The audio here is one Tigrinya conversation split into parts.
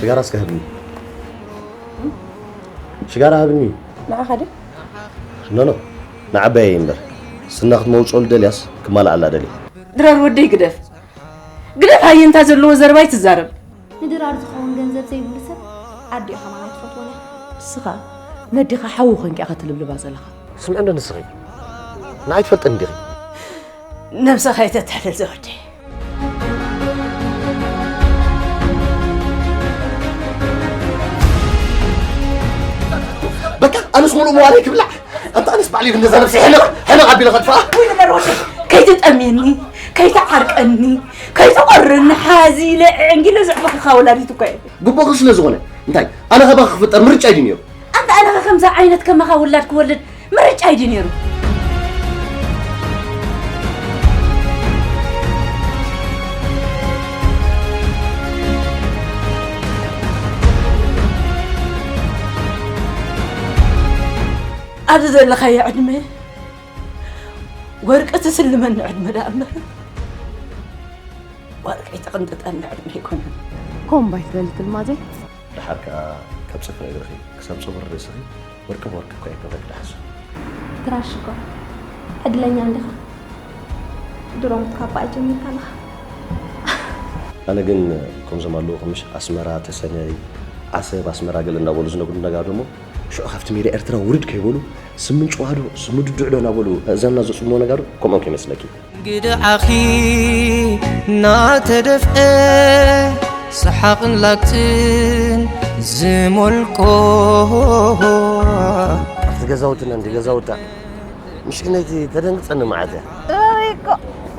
ሽጋራ እስከ ህብኒ። ሽጋራ ህብኒ። ንዓኻ ድዩ? ኖ፣ ኖ። ንዓባየይ እምበር። ስና ክትመውፅኦ ልደልያስ ክማልኣላ ደልየ። ድራር ወደይ ግደፍ። ግደፍ ሃየ እንታ ዘለዎ ዘረባ ኣይትዛረብ። ንድራር ዝኸውን ገንዘብ ዘይብሉ ሰብ ኣዲኡ ከማን ኣይትፈትዎን እያ። ንስኻ ነዲኻ ሓዊ ኮንካ ኢኻ ትልብልባ ዘለኻ። ስምዒ እንዶ ንስኺ። ንዓይ ትፈልጥኒ ዲኺ? ነብሰኻ ኣይተትሕልል ዘወደይ። በቃ ኣነስ ሙሉእ መዋለይ ክብላዕ። ኣንታ ኣነስ ባዕሊ ነዛ ነብሰይ ሕነቕ ሕነቕ ኣቢለ ከጥፋኣ። ወይ ንበር ወደይ፣ ከይትጠምየኒ፣ ከይትዓርቀኒ፣ ከይትቆርኒ ሓዚለ ዕንጊለ ዘዕበኽኻ ወላዲት እኮ እየ። ግቡእኺ ስለ ዝኾነ እንታይ ኣነ ካባኺ ክፍጠር ምርጫ እዩ ነይሩ። ኣንታ ኣነ ከምዛ ዓይነት ከማኻ ውላድ ክወልድ ምርጫ እዩ ነይሩ። ኣብዚ ዘለኻዮ ዕድመ ወርቂ ትስልመኒ ዕድመ ደኣ እምበር ወርቂ ትቕንጥጠኒ ዕድመ ኣይኮነን። ኮምባይ ትደሊ ትልማዘይ? ደሓር ከኣ ካብ ጽፍሪ እግርኺ ክሳብ ጸጉሪ ርእስኺ ወርቂ ብወርቂ እኮ እየ ክብለኪ ደሓሱ። ትራሽ እኮ ዕድለኛ እንዲኻ። ድሮ ምትካባእ ጀሚርካ ኣለኻ። ኣነ ግን ከምዞም ኣለዉ ከምሽ ኣስመራ ተሰነይ ዓሰብ ኣስመራ ገለ እንዳበሉ ዝነግሩ ነጋዶ እሞ ሽዑ ካብቲ ሜዳ ኤርትራ ውርድ ከይበሉ ስምንጭዋ ዶ ስምድድዕ ዶ እናበሉ እዘና ዘጽምዎ ነጋዶ ከምኦም ከይመስለኪ። ግድዓኺ ናተደፍአ ሰሓቕን ላግጽን ዝመልቆ። ኣብቲ ገዛውትና እንዲ ገዛውታ ምሽክነይቲ ተደንግጸኒ መዓት እያ። እወ እኮ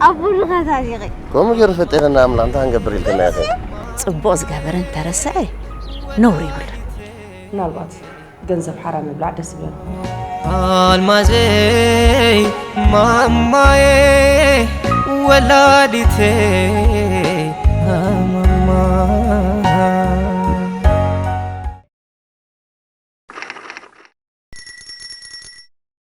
ኣብ ቡሉ ከታሪኺ። ከምኡ ገይሩ ፈጢረና ኣምላኽ እንታይ ክንገብር ኢልክና ኢኺ? ጽቡቕ ዝገበረ እንተረስዐ ነውሪ የብሉን። ምናልባት ገንዘብ ሓራ ምብላዕ ደስ ይብለኒ። ኣልማዘይ ማማየ ወላዲተይ